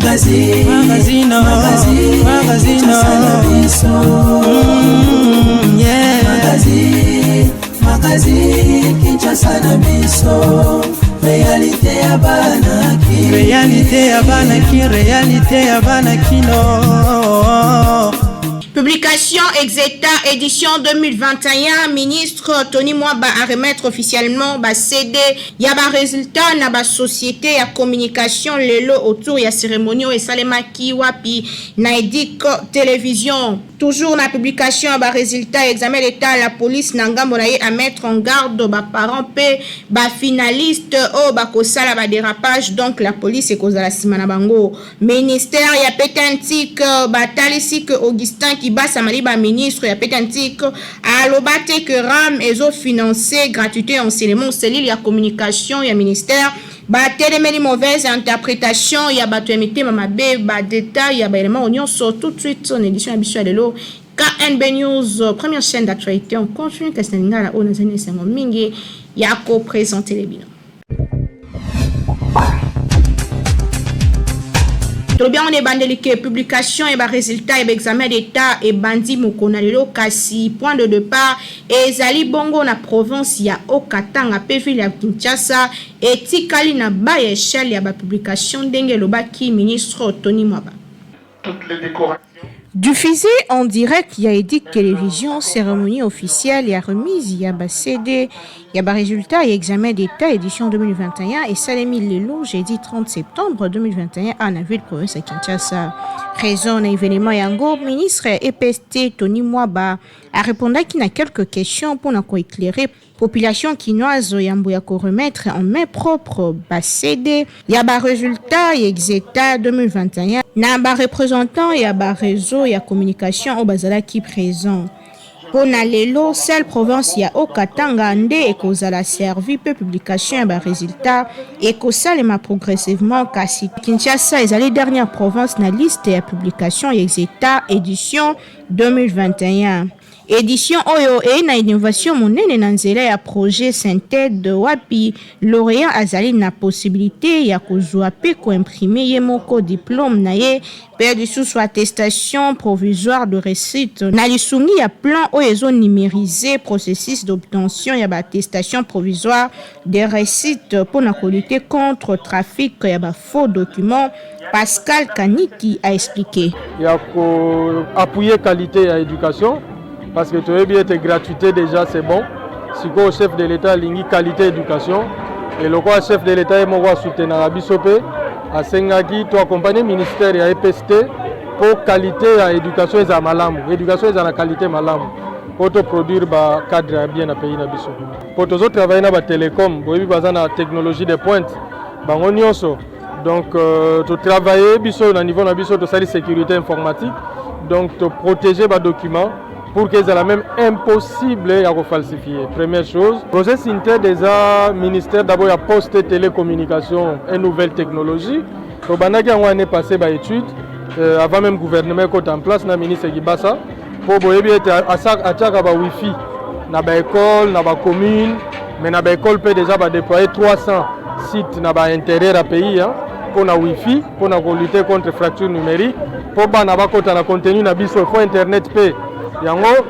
Magazine, magazine, magazine, magazine, yeah. Magazine, magazine, Kinshasa na biso. Réalité ya bana ki. Réalité ya bana ki, réalité ya bana kino. Publication Exeta édition 2021, ministre Tony Mwaba a remettre officiellement ba CD ya ba résultat na ba société ya communication lelo autour ya cérémonie oyo esalemaki wapi na Edic Télévision. Toujours na publication ya ba résultat ya examen d'état, la police na ngambo na ye a mettre en garde ba parents pe ba finaliste oyo bakosala ba dérapage, donc la police ekozala nsima na bango. Ministère ya PTNTIC batalisi ke Augustin Kibasa Maliba, ministre ya PTNTIC, aloba te ke RAM ezofinance gratuité ya enseignement. Cellule ya communication ya ministère batelemeli mauvaise interprétation ya bato ya mitema mabe. Badétail ya baélément nyonso tout de suite na édition ya biso ya lelo, KNB News, première chaîne d'actualité en continu kasi na lingala, oyo nazali na esengo mingi ya koprésenter bino. Tolobi yango na ebandeli ke publication ya barésultat ya baexamen d'état ebandi mokolo na lelo, kasi point de départ ezali bongo na province ya Haut-Katanga mpe ville ya Kinshasa etikali na ba ya échelle ya bapublication, ndenge elobaki ministre Tony Mwaba. Toutes les décorations. Diffusé en direct ya Edic Télévision, cérémonie officielle ya remise ya ba CD ya ba résultat ya examen d'état édition 2021 esalemi lelo jeudi 30 septembre 2021 à na ville province ya Kinshasa. Raison na événement yango, ministre ya EPST Tony Mwaba arépondaki na quelques questions mpona koéclairer population kinoise yambo ya koremettre en main propre ba CD ya ba résultat ya exeta 2021 na ba représentant ya ba réseau ya communication oyo bazalaki présent. Mpo na lelo, seule province ya Haut-Katanga nde ekozala servi mpe publication ya barésultat ekosalema progressivement, kasi Kinshasa ezali dernière province na liste ya publication ya exeta édition 2021. Édition oyo eye na innovation monene na nzela ya projet Synthède, wapi lauréat azali na possibilité ya kozwa mpe koimprimer ye moko diplôme na ye mpe lisusu attestation provisoire de réussite, na lisungi ya plan oyo ezonumériser processus d'obtention ya baattestation provisoire de réussite mpona kolutter contre trafic ya bafaux documents. Pascal Kaniki a expliqué. Ya koappuyer qualité ya éducation, parce que toyebi ete gratuité déjà, c'est bon. Sikoyo chef de l'État alingi qualité éducation, e lokola chef de l'État ye moko asoutenaka biso mpe asengaki toaccompagne ministère ya EPST mpo qualité ya éducation ezala malamu, éducation ezala na qualité malamu, mpo toproduire bacadre ya bien na pays na biso. Mpo tozotravaille na batelecom, boyebi baza na technologie de pointe bango nyonso. Donc totravaille biso na niveau na biso, tosali sécurité informatique, donc toprotéger badocument pour que ezala même impossible ya kofalsifier. Première chose, projet Synted eza ministère d'abord ya Poste et Télécommunication et Nouvelle Technologie. Tobandaki yango année passée, baétude avant même gouvernement ekota en place na ministre Kibasa, mpo boyebi ete atiaka bawifi na baécole, na bacommune, mais na baécole mpe déjà badéploye 300 sites na baintérieur ya pays mpo na wifi, mpo na kolutter contre fracture numérique. Mpo bana bakota na contenu na biso, faut internet. Mpe yango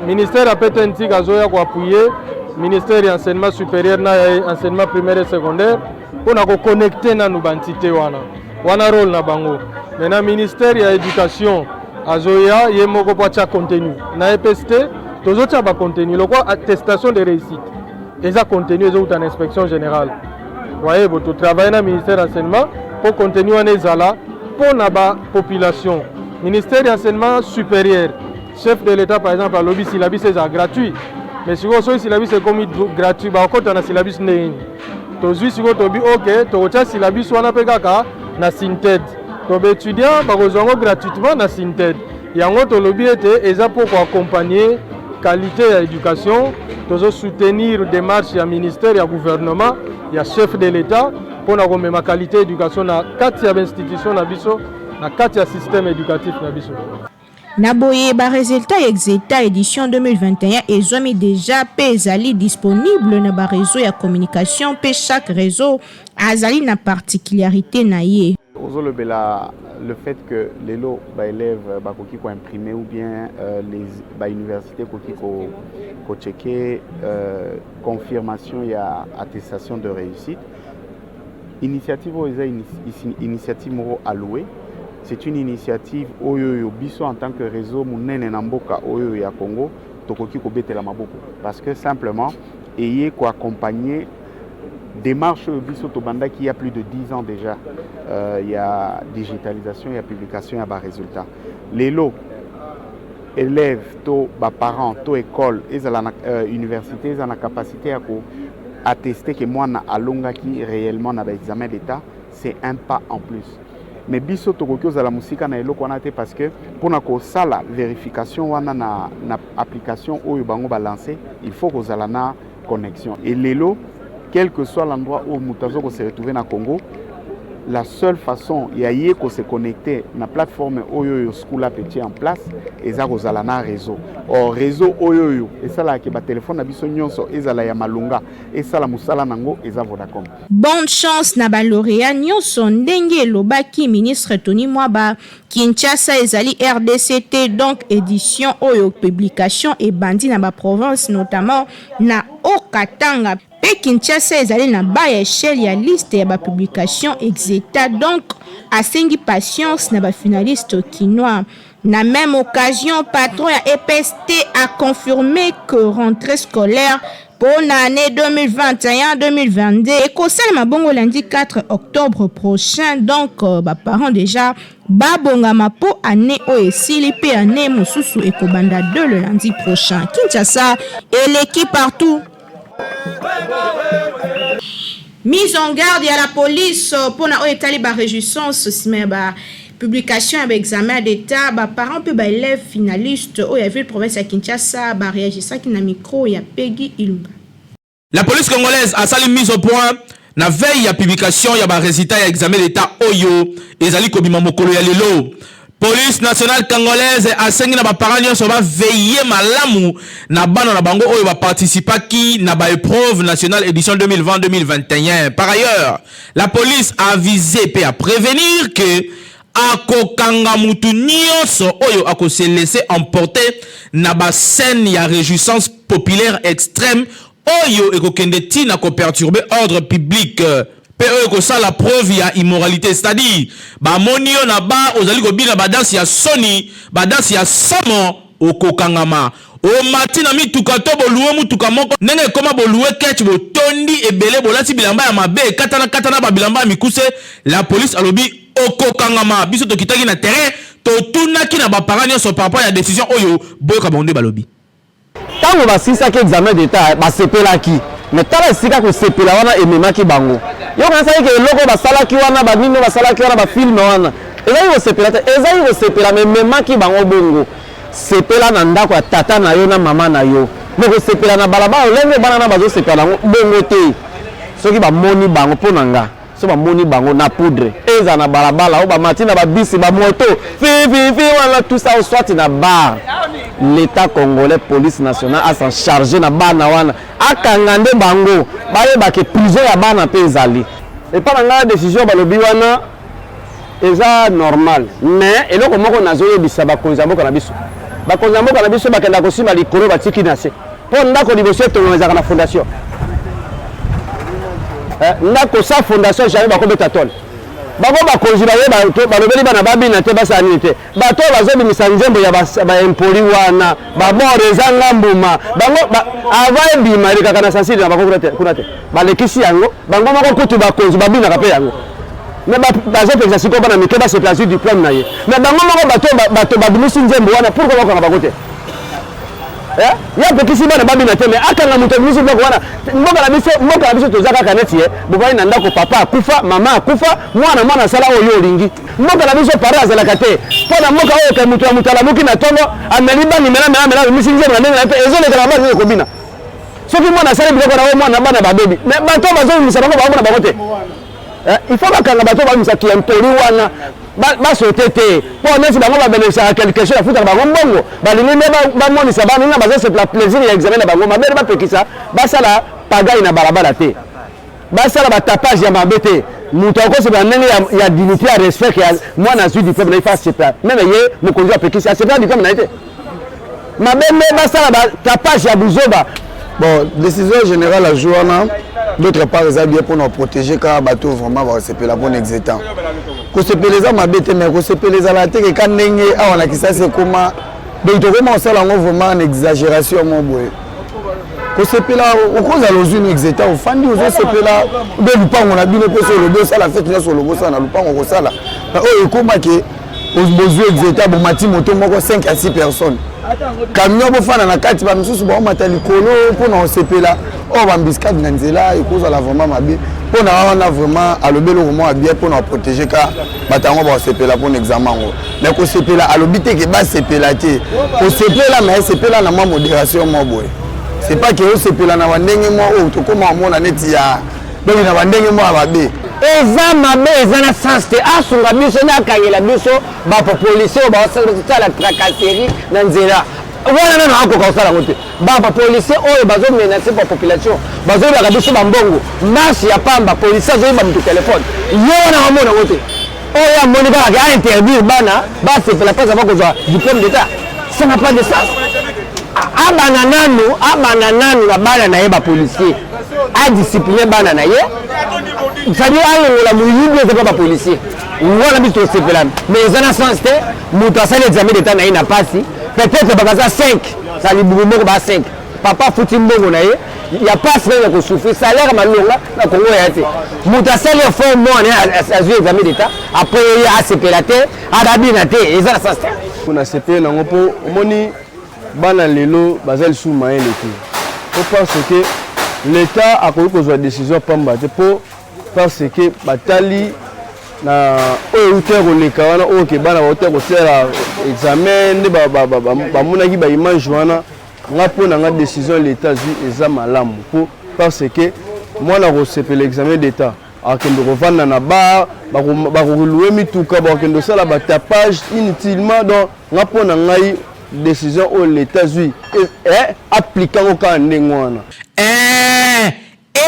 ministère ya PTNTIC azoya koappuyer ministère ya Enseignement supérieur na ya Enseignement primaire et secondaire mpo na koconnecter nanu baentité wana. Wana rôle na bango. Maintenant, ministère ya Éducation azoya ye moko mpo atia contenu na EPST. Tozotia bacontenu lokola attestation de réussite, eza contenu ezouta na inspection générale. Voyez bo totravaille na ministère ya Enseignement mpo contenu wana ezala mpo na bapopulation. Ministère ya Enseignement supérieur, chef de l'État par exemple alobi syllabus ezala gratuit, mais sikoyo soki syllabus ekomi gratuit, bakokɔta na syllabus ndenge nini? Tozwi sikoyo, tobi ok, tokotia syllabus wana mpe kaka na Synted, to baétudiant bakozwa yango gratuitement na Synted. Yango tolobi ete eza mpo koaccompagner qualité ya éducation. Tozosoutenir démarche ya ministère, ya gouvernement, ya chef de l'État mpona komema qualité éducation na kati ya bainstitution na biso, na kati ya système éducatif na biso. Na boye, baresultat ya exeta édition 2021 ezwami déjà mpe ezali disponible na baréseau ya communication, mpe chaque réseau azali na particularité na ye. Ozolobela le fait que lelo baélève bakoki koimprimer ou bien les bauniversité ekoki kochecker confirmation ya attestation de réussite, initiative oyo eza initiative moko à louer. C'est une initiative oyo oyo biso en tant que réseau monene na mboka oyo ya Congo tokoki kobetela maboko, parce que simplement eye koaccompagner démarche oyo biso tobandaki il y a plus de 10 ans déjà, ya digitalisation ya publication ya barésultat. Lelo élève to baparent to école ezala na université eza na capacité ya koattester ke mwana alongaki réellement na baexamen d'état, c'est un pas en plus. Mais biso tokoki ozala mosika na eloko wana te, parce que mpona kosala vérification wana na application oyo bango balance, il faut kozala na connexion. Et lelo, quel que soit l'endroit où moto aza kose retrouver na Congo, la seule façon ya ye kose connecter na plateforme oyo oyo School App etie en place eza kozala na réseau. Or réseau oyo oyo esalaka batelefone na biso nyonso ezala ya malonga, esala mosala nango, eza Vodacom. Bonne chance na balauréat nyonso. Ndenge elobaki ministre Tony Mwaba, Kinshasa ezali RDC te. Donc édition oyo, publication ebandi na baprovince, notamment na Haut-Katanga, mpe Kinshasa ezali na bas ya échelle ya liste ya bapublication exeta. Donc asengi patience na bafinaliste kinois. Na même occasion, patron ya EPST a confirmé que rentrée scolaire mpo na année 2021-2022 ekosalema bongo lundi 4 octobre prochain. Donc baparent déjà babongama mpo année oyo esili mpe année mosusu ekobanda de le lundi prochain. Kinshasa eleki partout. Mise en garde ya la police mpona oyo etali baréjouissance nsima ya bapublication ya baexamen d'état. Baparent mpe baélève finaliste oyo ya ville province ya Kinshasa baréagisaki na micro ya Pegi Ilumba. La police congolaise asali mise au point na veille ya publication ya barésultat ya examen d'état oyo ezali kobima mokolo ya lelo. Police nationale congolaise asengi na baparent nyonso baveiller malamu na bana na bango oyo baparticipaki na baépreuve nationale édition 2020-2021. Par ailleurs, la police a avisé mpe a prévenir que akokanga mutu nyonso oyo akose laisser emporter na bascène ya réjouissance populaire extrême oyo ekokende ntina koperturber ordre public mpe oyo ekosala preuve ya immoralité, c'est-à-dire bamoni yo na ba ozali kobina badanse ya soni, badanse ya somo, okokangama. Omati na mituka to boluwe mutuka moko ndenge ekóma boluwe ketch, botondi ebele, bolati bilamba ya mabe ekatana katana, babilamba ya mikuse, la police alobi okokangama. Biso tokitaki na terrain, totunaki na baparent nyonso par rapport ya décision oyo. Boyoka bango nde balobi. Ntango basilisaki examen d'état, basepelaki, mais tala esika kosepela wana ememaki bango. Yo kanisaki ke eloko basalaki wana, banini basalaki wana, bafilm wana ezali kosepela te, ezali kosepela, mais ememaki bango bongo. Sepela na ndako ya tata na yo na mama na yo, mais kosepela na balabala olenge bana na bazosepela yango bongo te. Soki bamoni bango, mpo na nga, so bamoni bango na poudre, eza na balabala oyo bamati na babisi, bamoto fififi wana, tout ça, soit na bar, l'État congolais, police nationale as'en charge na bana wana, akanga nde bango, bayebake prison ya bana mpe ezali. Epa na ngai, décision balobi wana eza normal, mais eloko moko nazoyebisa bakonzi ya mboka na biso: bakonzi ya mboka na biso bakenda kosimba likolo, batiki na se, mpo ndako liboso etongo ezalaka na fondation. Ndako sans fondation, jamais bakobeta tole. Bango bakonzi baye balobeli bana babina te, basala nini te. Bato oyo bazobimisa nzembo ya baimpoli wana, babord ezanga mbuma, bango avant ebima elekaka na censure na bango kuna te, balekisi yango bango moko. Kutu bakonzi babinaka mpe yango, mais bazopekisa sikoyo bana mike basepela, azwi diplôme na ye, mais bango moko bato babimisi nzembo wana, pourquoi bakanga bango te? Ye apekisi bana babina te, mais akanga moto abimisi biloko wana. Mboka na biso toza kaka neti ye bobali na ndako, papa akufa, mama akufa, mwana mwana asala oyo olingi. Mboka na biso pare azalaka te, mpo na mboka oyo ke moto ya moto alamuki na ntongo, ameli bangi, mela mela mela, abimisi nzembo na ndenge na ye mpe ezoleka na bana ekobina. Soki mwana asali biloko na oyo, mwana bana babebi, mais bato bazobimisa bango, baomona bango te. Il faut bakanga bato babimisa kiempoli wana, basote te, mpo neti bango babénéficiaka quelque chose, afutaka bango mbongo, balingi nde bamonisa baninga bazosepela plaisir ya examen na bango mabele. Bapekisa basala pagaille na balabala te, basala batapage ya mabe te. Moto akosepela ndenge ya, ya dignité ya respect ya mwana azwi diplome na ye, fa asepela. Meme ye mokonzi apekisi asepela diplome na ye te. Mabe nde basala ba tapage ya buzoba. Bon, décision générale azwi wana, d'autre part eza bien mpona koprotege kaka bato vraiment bakosepela mpona exetan. Kosepela eza mabe te, mais kosepela ezalaka te keka ndenge awa na Kisasa ekoma. Donc tokoma kosala yango vraiment na exagération moko boye. Kosepela, okozala ozwi no exeta, ofandi ozosepela mpe lupango na bino mpe so olobi osala fete nyonso, olobi osala na lupango okosala. Oyo ekoma ke bozwi exeta, bomati moto moko 5 à 6 personnes, camion, bofanda na kati, bamisusu baomata likolo mpona kosepela. Oyo baembuscade na nzela ekozala vraiment mabe. Mpona wana vraiment alobi eloko moko ya bien mpona koprotege ka bato yango bakosepela mpona examen yango. Mais kosepela, alobi te ke basepela te. Kosepela, mais sepela na mwa modération moko boye. C'est pas ke osepela na bandenge mwa oyo tokóma komona neti ya donc na bandenge mwa ya mabe. Eza mabe, eza na sens te. Asunga biso nde akangela biso bapolisier oyo basala tracasserie na nzela wana. Nano akoka kosala yango te. Bapolisier oyo bazomenace bapopulation, bazoyibaka biso bambongo, marche ya pamba, policier azoyiba moto telefone. Ye wana amona yango te. Oyo amoni kaka ke ainterdire bana basepela mpasi ava kozwa diplôme d'état, ça n'a pas de sens. Abanda nanu, abanda nanu na bana na ye bapolisier, adiscipline bana na ye, c'est-à-dire alongola moyibi eza mpa bapolisier wana. Biso tosepela, mais eza na sens te. Moto asali examen d'état na ye na pasi, peut-être bakaza 5 sa libumu moko, ba 5, papa afuti mbongo na ye ya pasi nani ya kosouffrir, salaire malonga na Kongo ya te. Moto asali effort, mwana azwi examen d'état, après ye asepela te, adabina te, eza na sens te. Mpona sepele nango, mpo omoni bana lelo baza lisusu mayele te, mpo parce que l'État akoki kozwa décision pamba te, mpo parce que batali na oyo euti koleka wana, oyo ke bana bauti kosala examen nde bamonaki baimage wana. Nga, mpo na nga, décision l'État azwi eza malamu, mpo parce que mwana kosepela examen d'état, akende kovanda na bar, bakolouer mituka, bakokende kosala batapage inutilement. Donc nga, mpo na ngai, décision oyo l'État azwi, aplike yango kaka ndenge wana.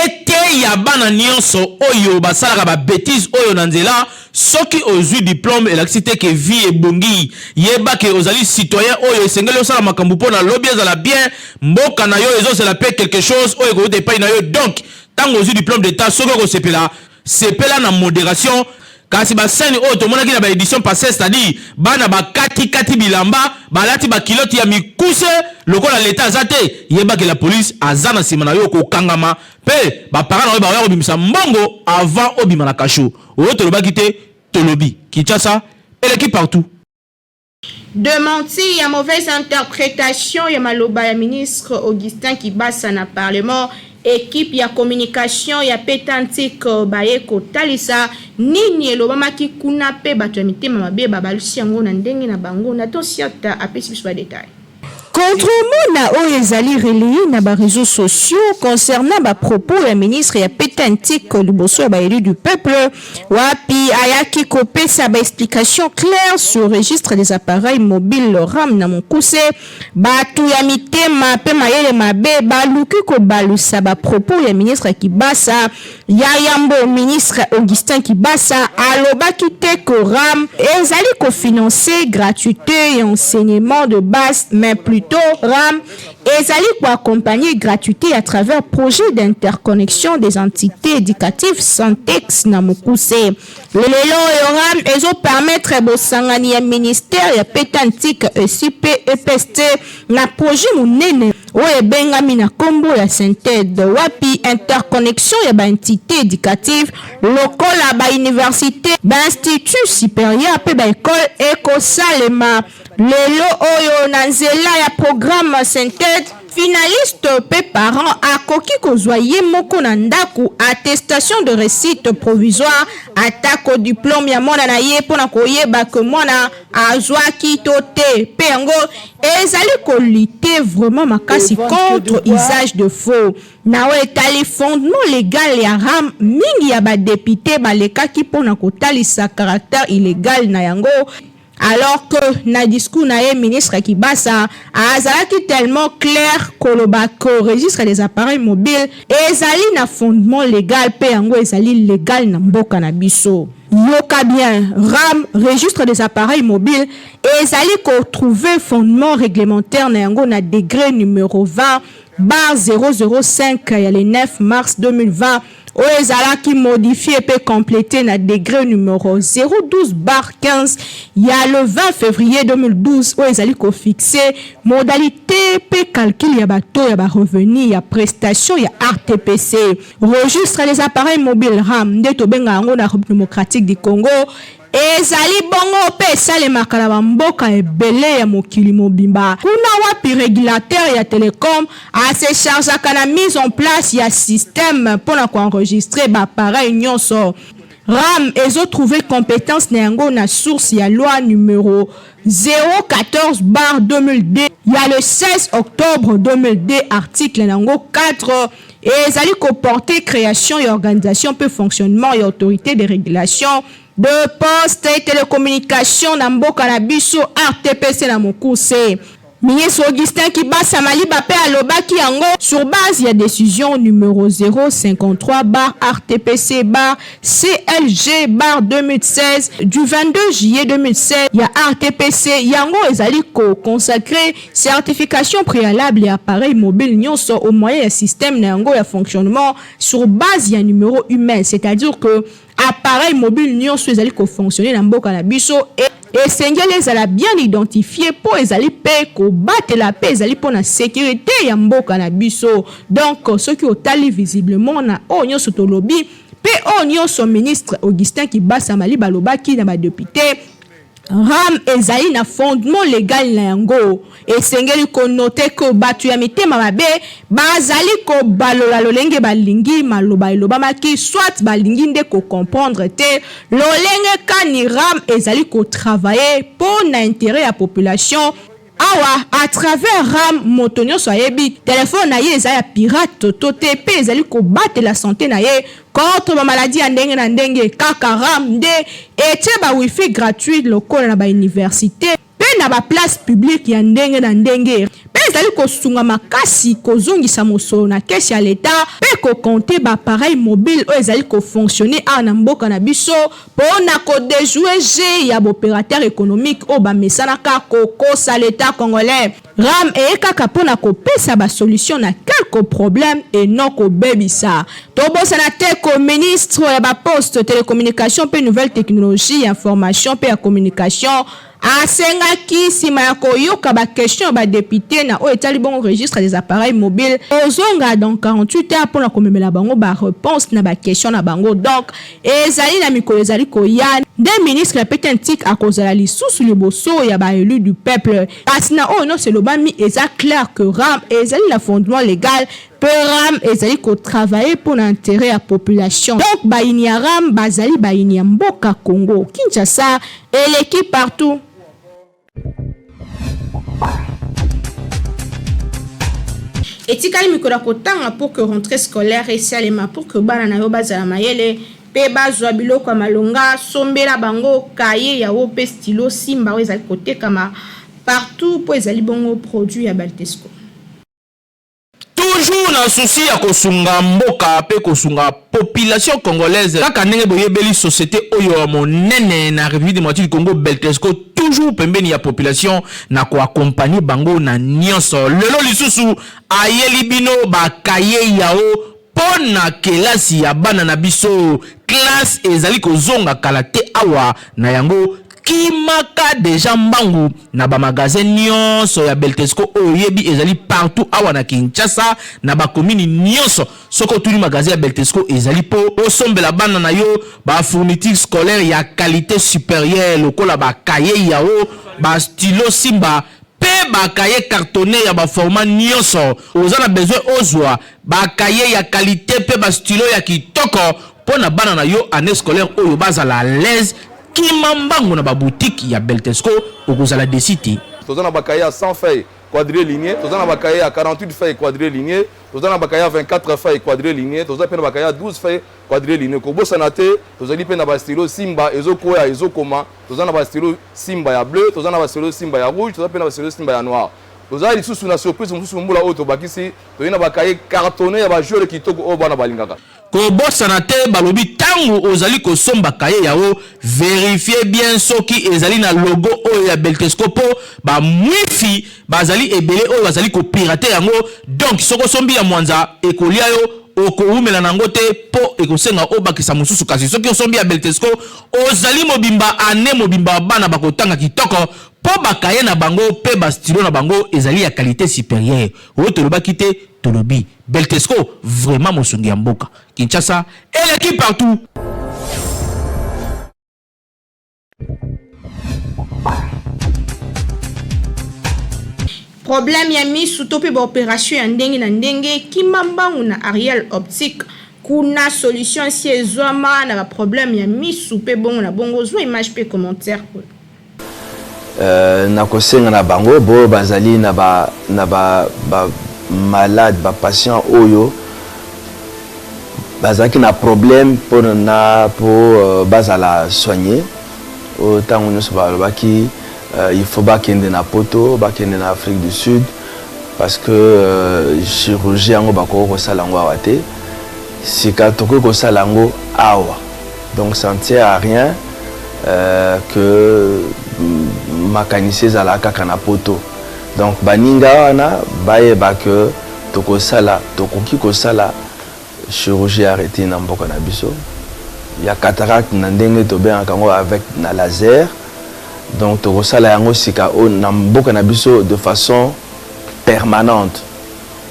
Ete ya bana nyonso oyo basalaka babêtises oyo na nzela, soki ozwi diplôme elakisi te ke vie ebongi. Yeba ke ozali citoyen oyo esengeli osala makambo mpo na lobi ezala bien. Mboka na yo ezozela mpe quelque chose oyo ekouta epai na yo. Donc ntango ozwi diplôme d'état, soki okosepela, sepela na modération. Kasi bascènes oyo tomonaki na baédition passé, c'est-à-dire bana bakatikati bilamba, balati baculottes ya mikuse lokola leta aza te, yebaki la police aza na nsima na yo, kokangama mpe baparents na oyo bakoya kobimisa mbongo avant obima na cachot. Oyo tolobaki te, tolobi Kinshasa eleki partout. Démenti ya mauvaise interprétation ya maloba ya ministre Augustin Kibasa na parlement, équipe ya communication ya Petantique baye kotalisa nini elobamaki kuna, mpe bato ya mitema mabe babalusi yango na ndenge na bango. Naton Siata apesi biso badétails. Contrairement na oyo ezali relayé na baréseaux sociaux concernant bapropos ya ministre ya Petantique liboso ya baélu du peuple, wapi ayaki kopesa baexplication claire sur registre des appareils mobiles, RAM na mokuse, bato ya mitema mpe mayele mabe baluki kobalusa bapropos ya ministre Kibasa. Ya yambo, ministre Augustin Kibasa alobaki te ke RAM ezali kofinancer gratuité ya enseignement de base, mais plutôt RAM ezali koaccompagner gratuité à travers projet d'interconnexion des entités éducatives, Syntex na mokuse. Lelo oyo RAM ezopermettre bosangani ya ministère ya Petantique esi mpe EPST na projet monene oyo ebengami na nkombo ya Synted, wapi interconnexion ya baentité éducative lokola bauniversité, bainstitut supérieur mpe baekole ekosalema. Lelo oyo, na nzela ya programme Synted, finaliste mpe parent akoki kozwa ye moko na ndako attestation de réussite provisoire, atako diplôme ya mwana na ye, mpona koyeba ke mwana azwaki to te. Mpe yango ezali kolutter vraiment makasi contre usage de faux. Na oyo etali fondement légal ya RAM, mingi ya badéputés balekaki mpona kotalisa caractère illégal na yango. Alors que na discours na ye ministre Kibasa azalaki tellement clair koloba que registre des appareils mobiles ezali na fondement légal pe yango ezali légal na mboka na biso. Yoka bien, RAM, registre des appareils mobiles, ezali ko trouver fondement réglementaire na yango na degré numéro 20 barre 005 ya le 9 mars 2020 oyo ezalaki modifie mpe complete na degré numéro 012 barre 15 ya le 20 février 2012 oyo ezali kofixe modalité mpe calcul ya bato ya barevenu ya prestation ya RTPC. Registre des appareils mobiles RAM nde tobenga yango na République démocratique du Congo Ezali bongo mpe esalemaka na bamboka ebele ya mokili mobimba, kuna wapi regulateur ya telecom a se chargeaka na mise en place ya système mpo na ko enregistrer ba appareils nyonso. Ram ezo trouver competence na yango na source ya loi numero 014/2002 ya le 16 octobre 2002, article na yango 4 ezali ko porter creation ya organisation mpe fonctionnement ya autorite de regulation de poste et telecommunication na mboka na biso RTPC na mokuse. Ministre Augustin Kibasa Maliba mpe alobaki yango sur base ya decision numero 053 barre RTPC barre CLG barre 2016 du 22 juillet 2016 ya RTPC yango ezali ko consacrer certification prealable ya appareil mobile nyonso au moyen ya système na yango ya fonctionnement sur base ya numero humain, c'est-à-dire que Appareil mobile nionso ezali ko fonctionner na mboka na biso esengeli ezala bien identifier mpo ezali mpe kobatela mpe ezali mpo na securite ya mboka na biso. Donc soki otali visiblement na oyo nionso tolobi mpe oyo nionso ministre Augustin Kibasa Maliba alobaki na ba deputes, Ram ezali na fondement legal na yango. Esengeli ko noter que batu ya mitema mabe bazali kobalola lolenge balingi maloba elobamaki soit balingi nde ko comprendre te lolenge kani ram ezali ko travailler mpo na interet ya population. Awa à travers ram moto nionso ayebi telephone na ye eza ya pirate to te mpe ezali kobatela sante na ye contre ba maladies ya ndenge na ndenge. Kaka ram nde etie ba wifi gratuit lokola na ba universites mpe na ba places publiques ya ndenge na ndenge mpe ezali kosunga makasi kozongisa mosolo na caisse ya l'Etat mpe ko compter ba appareils mobiles oyo ezali ko fonctionner awa na mboka na biso Po na ko dejouer jeu ya b'operateurs economiques oyo bamesanaka kokosa l'Etat congolais. Ram eye kaka po na kopesa ba solutions na quelques problèmes et non kobebisa. Tobosana te ko ministre ya ba postes, telecommunications mpe nouvelles technologies ya information mpe ya communication Asengaki, sima ya koyoka ba questions ya ba deputes na oyo etali bongo registre des appareils mobiles, kozonga dans 48 heures mpo na komemela bango ba reponses na ba questions na bango. Donc, ezali na mikolo ezali koya nde ministre ya PTNTIC akozala lisusu liboso ya ba elus du peuple. Kasi na oyo nionso elobami, eza clair que ram ezali na fondement legal mpe ram ezali ko travailler mpo na interet ya population. Donc, bayini ya ram bazali bayini ya mboka Congo. Kinshasa Eleki partout. Etikali mikolo ya kotanga pour que rentree scolaire esalema pour que bana na yo bazala mayele mpe bazwa biloko ya malonga, sombela bango cahier ya wo mpe stylo simba oyo ezali kotekama partout mpo ezali bongo produit ya Baltesco. Toujours na souci ya kosunga mboka pe kosunga population congolaise kaka ndenge boyebeli societe oyo ya monene na Republique Democratique du Congo Beltesco toujours pembeni ya population na ko accompagner bango na nionso. Lelo lisusu ayeli bino ba cahiers yao po na kelasi ya bana na biso. Classe ezali kozonga kala te awa na yango kimaka dejà mbangu na ba magasins nionso ya Beltesco oyo oyebi ezali partout awa na Kinshasa na ba communes nionso. Soki otuni magasin ya Beltesco ezali po osombela bana na yo ba fournitures scolaires ya qualite superieure lokola ba cahiers yao, ba stylos simba pe ba cahiers cartonnes ya ba formats nionso. Oza na besoin ozua ba cahiers ya qualite pe ba stylos ya kitoko po na bana na yo annee scolaire oyo bazala à l'aise. Kima mbangu na ba boutiques ya Beltesco okozala deçu te. Toza na ba cahiers ya 100 feuilles. quadriligne, toza na ba cahier ya 48 feuilles quadriligne, toza na ba cahier ya 24 feuilles quadriligne, toza mpe na ba cahier ya 12 feuilles quadriligne. Kobosana te, tozali mpe na ba stylo Simba ezokwea ezokoma, toza na ba stylo Simba ya bleu, toza na ba stylo Simba ya rouge, toza mpe na ba stylo Simba ya noir. Toza lisusu na surprise mosusu mbula oyo tobakisi, toye na ba cahier cartonne ya ba joueurs kitoko oyo bana balingaka. Kobosana te balobi tangu ozali kosomba cahier yao verifier bien soki ezali na logo oyo ya Beltesco po ba mwifi bazali ebele oyo bazali ko pirater yango donc soki osombi ya mwanza ekolia yo okowumela na yango te po ekosenga obakisa mosusu kasi soki osombi ya Beltesco ozali mobimba annee mobimba bana bakotanga kitoko po ba cahier na bango pe ba stylo na bango ezali ya qualite superieure oyo tolobaki te tolobi Beltesco vraiment mosungi ya mboka. Kinshasa eleki partout. Problème ya misu to mpe ba operation ya ndenge na ndenge, kima mbangu na Ariel Optique. Kuna solution esi ezwama na ba problème ya misu mpe bongo na bongo. Zwa image mpe commentaire oyo. Nakosenga na bango boyo bazali na ba na ba ba malade ba patient oyo bazalaki na problème mpo na mpo bazala soigner oyo ntango nyonso balobaki il faut bakende na poto bakende na Afrique du Sud parce que chirurgie yango bakoki kosala yango awa te sika tokoki kosala yango awa. Donc ça ne sert à rien euh, que makanisi ezala kaka na poto. Donc baninga wana bayeba que tokosala tokoki kosala chirurgie ya retine na mboka na biso ya cataracte na ndenge tobengaka yango avec na laser. Donc tokosala yango sika na mboka na biso de façon permanente.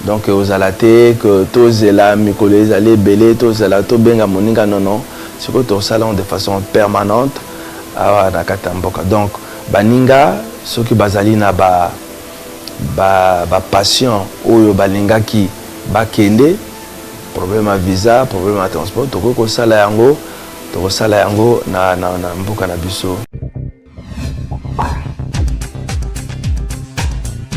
Donc ekozala te que tozela mikolo ezali ebele tozela tobenga moninga non non sikoyo tokosala yango de façon permanente awa na kati ya mboka donc baninga soki bazali na ba ba ba patient oyo balingaki bakende problème ya visa problème ya transport tokoki kosala yango tokosala yango na, na, na mboka na biso.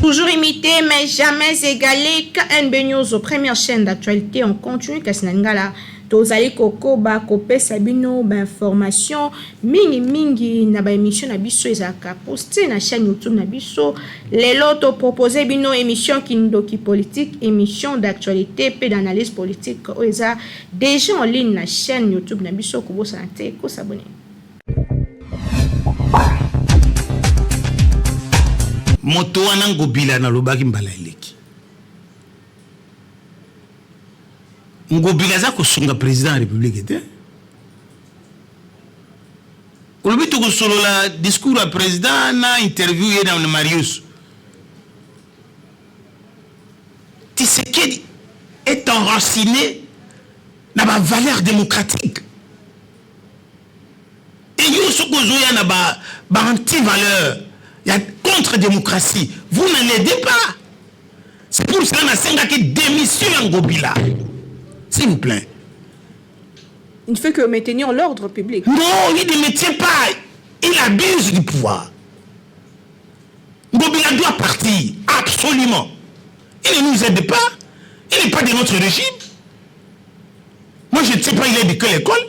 Toujours imité mais jamais égalé KNB News première chaîne d'actualité en continu kasi na lingala tozali kokoba kopesa bino ba information mingi mingi na ba émission na biso ezalaka poste na chaîne YouTube na biso lelo to proposer bino émission kindoki politique émission d'actualité pe d'analyse politique oyo eza déjà en ligne na chaîne YouTube na biso kobosana te ko s'abonner. Moto wana Ngobila nalobaki mbala eleki. Ngobila aza kosunga president ya republique te. Olobi tokosolola discours ya president na interview ye na Marius. Tshisekedi est enraciné na ba valeurs démocratiques. Et yo soki ozoya na ba ba anti valeur ya contre démocratie, vous ne l'aidez pas. C'est pour cela nasengaki démission ya Ngobila. S'il vous plaît. Il ne fait que maintenir l'ordre public. Non, il ne maintient pas. Il abuse du pouvoir. Ngobila doit partir, absolument. Il ne nous aide pas. Il n'est pas de notre régime. Moi, je ne sais pas, il est de quelle école.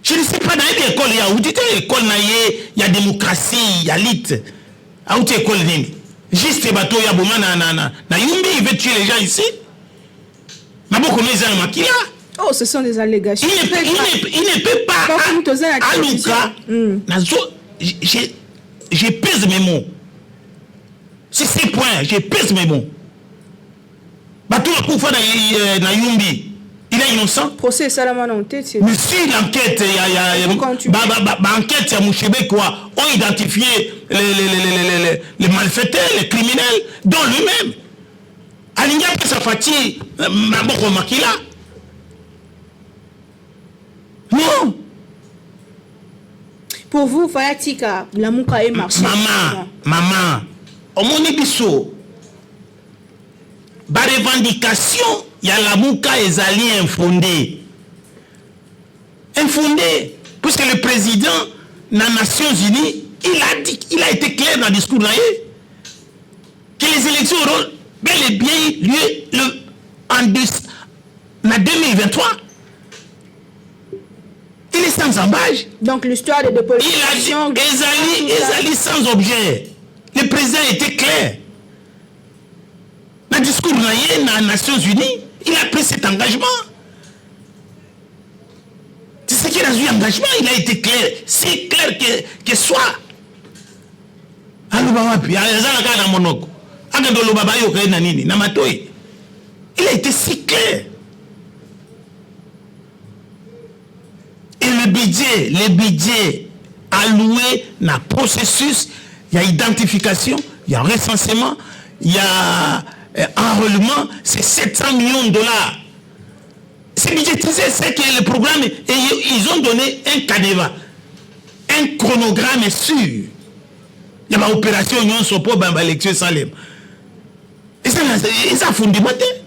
Je ne sais pas, dans l'école, il y a audité, école, il y a démocratie, il y a lit. Auti école nini? Juste bateau ya boma na na na na Yumbi, il veut tuer les gens ici. Maboko no eza na makila. Oh, ce sont des allégations. Il ne, il ne, il ne peut pas aluka. Nazo, je, je pèse mes mots. Sur ces points, je pèse mes mots. Bato bakufa na, euh, na Yumbi. Il est innocent. Procès esalama na te. Mais si l'enquête ya ya ya ba ba ba, ba enquête ya Mushebe quoi ont identifié les les les les les, les malfaiteurs, les criminels dont lui-même. Alingi apesa Fatshi euh, maboko makila. Non. Pour vous, fallait tika lamuka et marcher. Maman, maman, omoni biso Ba revendications ya Lamuka ezali infonde. Infonde puisque le president na Nations Unies Il a dit, il a été clair dans le discours na ye que les élections auront bel et bien lieu le, en deux, na 2023. Il est sans embâche. Donc l'histoire de déposition. Il a dit, ezali, ezali sans objet. Le président était clair. Na discours na ye na Nations Unies, il a pris cet engagement. C'est ce qu'il a eu engagement, il a été clair. C'est clair que, que soit. Aloba wapi? Azala kaka na monoko. Akende oloba bayoka ye na nini? Na matoi. Il a été si clair. Et le budget, le budget alloué na processus, il y a identification, il y a recensement, il y a euh, enrôlement, c'est 700 millions de dollars. C'est budgétisé, c'est que le programme, et ils ont donné un canevas, un chronogramme sûr. Il y a opération nyonso po ba élection esalema. Eza fondement te.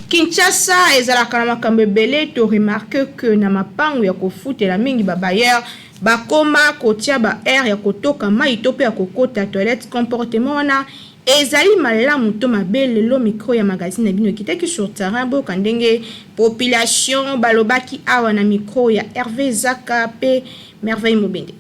Kinshasa ezalaka na makambo ebele to remarque que na mapangu ya kofutela mingi ba bailleurs bakoma kotia ba heure ya kotoka mayi to pe ya kokota toilette comportement wana Ezali malamu to mabe lelo micro ya magazine na bino ekitaki sur terrain boyoka ndenge population balobaki awa na micro ya Herve Zaka pe Merveille Mobende.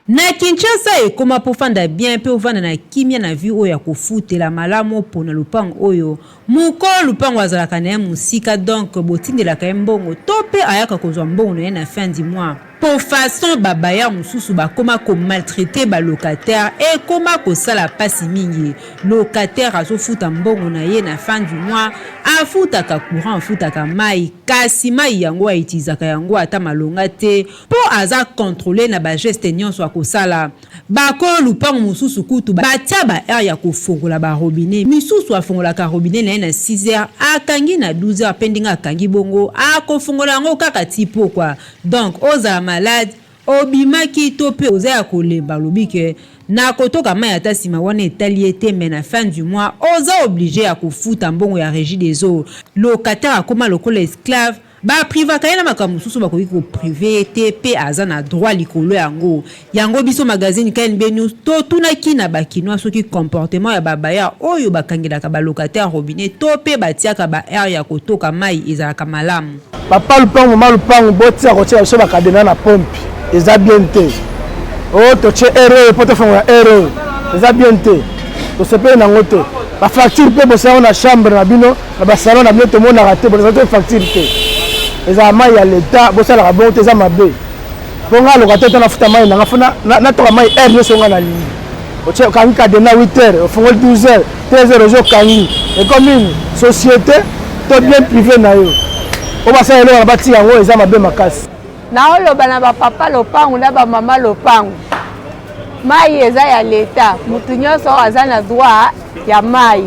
Na Kinshasa ekoma po fanda bien pe ovanda na kimia na vie oyo ya kofutela malamu opona lopango oyo mukolo lupango azalaka naye musika donc botindelaka ye mbongo to pe ayaka kozua mbongo naye na fin du mois. Po façon ba bailleurs mususu bakoma ko maltraiter ba locataires ekoma kosala pasi mingi. Locataire azofuta mbongo na ye na fin du mois, afutaka courant afutaka mayi kasi mayi yango a utilisaka yango ata malonga te po aza controler na ba gestes nionso akosala. Bakolo lupango mosusu kutu batia ba heure ya kofongola ba robinet, misusu afongolaka robinet na ye na 6 heures akangi na 12 heures pe ndenge akangi bongo akofongola yango kaka ti pokwa donc ozala malade obimaki to pe oza ya kolemba alobi que nakotoka mayi ata sima wana etali ye te mais na fin du mois oza oblige ya kofuta mbongo ya regie des eaux locataire akoma lokola esclave Ba privaka ye na makambo mosusu bakoki ko prive ye te pe aza na droit likolo yango. Yango biso magazine KNB News to tunaki na ba kinois soki comportement ya ba bailleurs oyo ba kangelaka ba locataires robinet to pe ba tiaka ba heures ya ko toka mayi ezalaka malamu. Papa lupangu mama lupangu botika kotiela biso ba cadena na pompe eza bien te oh totie heure oyo po tofongola heure oyo eza bien te tosepeli nango te ba facture mpe bosala na chambre na bino na basalon na bino tomonaka te bozala te facture te ezala mai ya leta bosalaka bongo te eza mabe mpo ngai aloka te to nafuta mai nanga fo natoka mai heure nyonso ngai nalingi otie okangi kadena 8 heures ofongoli 12 heures 13 heures ozo okangi ekomi nini société to bien privé na yo oyo basala eloko na batika yango eza mabe makasi naoloba na bapapa lopangu na bamama lopangu mai eza ya leta motu nyonso aza na droit ya mai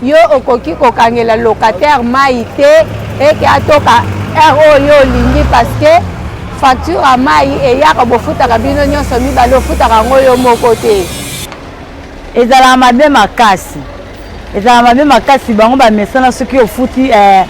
yo okoki kokangela locataire mai te eke atoka heure oyo yo olingi parce que facture ya mai eyaka bofutaka bino nyonso mibale ofutaka yango yo moko te. Ezalaka mabe makasi ezalaka mabe makasi bango bamesana soki ofuti eh,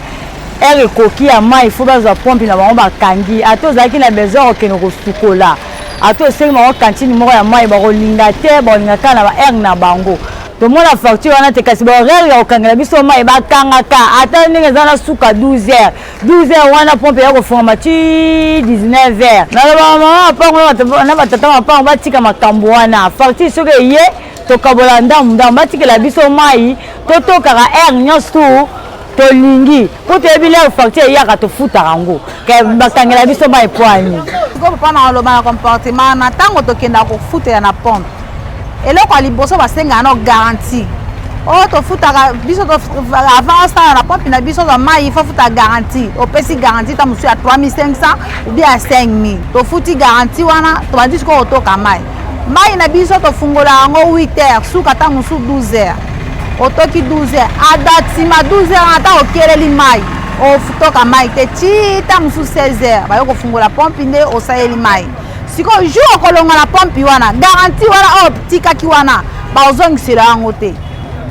heure ekoki ya mai fo bazwa pompe na bango bakangi ata ozalaki na besoin kokende kosukola ata osengi bango kantine moko ya mai bakolinga te bakolinga kaka na baheure na bango tomona facture wana te kasi bahoraire ya kokangela biso mai bakangaka ata ndenge eza na suka 12 heures 12 heures wana pompe ya kofungama ti 19 heures nalobaka mama mapango na batata mapango batika makambo wana facture soki eye tokabola ndambu ndambu batikela biso mai totokaka heure nyonso tu tolingi mpo toyebi lere facture eyaka tofutaka yango bakangela biso mai pwani sikoyo papa na oloba na comportement na ntango tokendaka kofutela na pompe eloko ya liboso basengaka no garantie oyo oh, tofutaka biso avant osala na pompe na biso ozwa mai ifo futa garantie opesi garantie ta mosusu ya 3500 ou bien ya 5000 tofuti garantie wana tobandi sikoyo kotoka mai mai na biso tofungola yango 8 heures suka ata mosusu 12 heures otoki 12 heures ada nsima 12 heures ata okeleli mai otoka mai te ti ta mosusu 16 heures baye kofungola pompi nde osaleli mai sikoyo jour okolonga na pompi wana garantie wana oyo otikaki wana bazongisela yango te.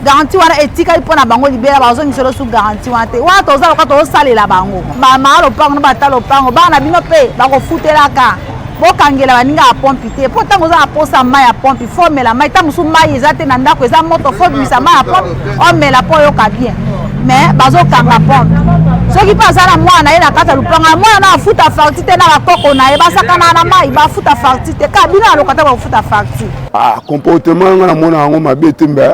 Garantie wana etikali mpo na bango libela, bazongisela su garantie wana te. Wana toza lokola tozosalela bango bamama lopango na bata lopango, bana na bino mpe bakofutelaka. Bokangela baninga ya pompi te, mpo ntango oza na mposa mai ya pompi fo omela mai. Ntango mosusu mai eza te na ndako, eza moto, fo obimisa mai ya pompi omela mpo oyoka bien, mais bazokanga pompe. Soki mpe aza na mwana na ye na kati ya lupanga, mwana na afuta facture te, na bakoko na ye basakanaka na mai, bafuta facture te, kaka bino ya lokata bakofuta facture. Ah, comportement nga namona yango mabe te, mbe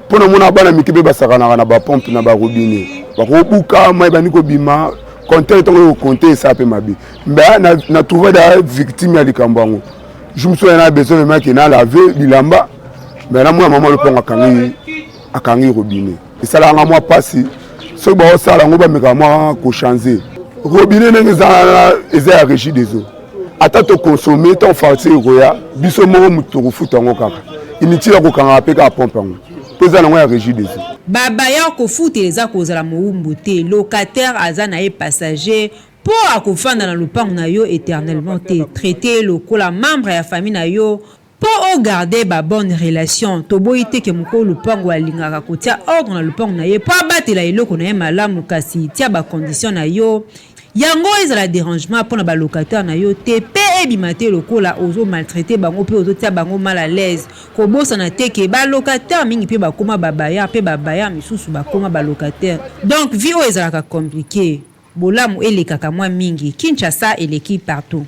mpo namona bana mike mpe basakanaka na bapompe na barobine, bakobuka mai bandi kobima compteur, ntango ekokonte esala mpe mabe. Mbe na trouve da victime ya likambo yango. Jour mosusu na besoin vraiment ke na lave bilamba, mbe namona mama lopango akangi akangi robinet, esalaka nga mwa mpasi. Soki baosala yango, bamekaka mwa kochange robinet ndenge eza ya Régie des eaux. Ata tokonsome, ntango facture ekoya, biso moko moto tokofuta yango kaka. Inutile ya kokangaka mpe kaka pompe yango, mpo eza nango ya Régie des eaux. Babayeur, kofutela eza kozala mowumbu te. Locataire aza na ye passager, mpo akofanda na lopango na yo éternellement te. Traite ye lokola membre ya famille na yo mpo ogarde babonne relation. Toboyi te ke mokolo lopango alingaka kotia ordre na lopango na ye mpo abatela eloko na ye malamu, kasi tia bacondition na yo. Yango ezala dérangement mpo na balocataire na yo te, mpe ebima te lokola ozomaltraite bango mpe ozotia bango mal à l'aise. Kobosana te ke balocataire mingi mpe bakóma babailleur, mpe babailleur misusu bakóma balocataire. Donc vie oyo ezalaka compliqué, bolamu elekaka mwa mingi. Kinshasa eleki partout.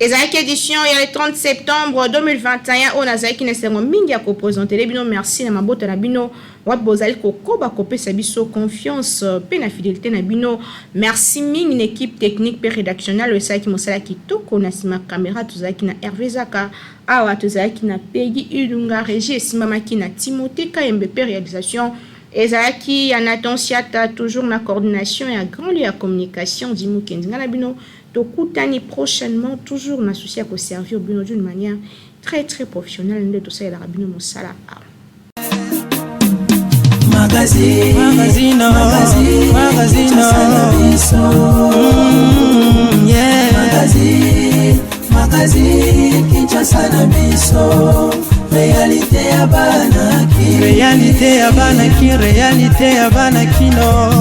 Ezalaki édition ya le 30 septembre 2021 oyo nazalaki na esengo mingi ya kopresentele bino. Merci na mabota na bino wapi bozali kokoba kopesa biso confiance mpe na fidélité na bino. Merci mingi na équipe technique mpe rédactionnelle oyo esalaki mosala kitoko. Na nsima caméra tozalaki na Hervé Zaka, awa tozalaki na Pegi Ilunga, régie esimbamaki na Timothée Kayembe mpe réalisation ezalaki ya Nathan Siata, toujours na coordination ya grand lieu ya communication Dimukendi. Ngai na bino tokutani prochainement, toujours na souci ya koservir bino d'une manière très très professionnelle nde tosalelaka bino mosala awa. Magazine, magazine, magazine, magazine, yeah. Magazine, magazine, Kinshasa na biso, réalité ya bana. Réalité ya bana ki, réalité ya bana kino.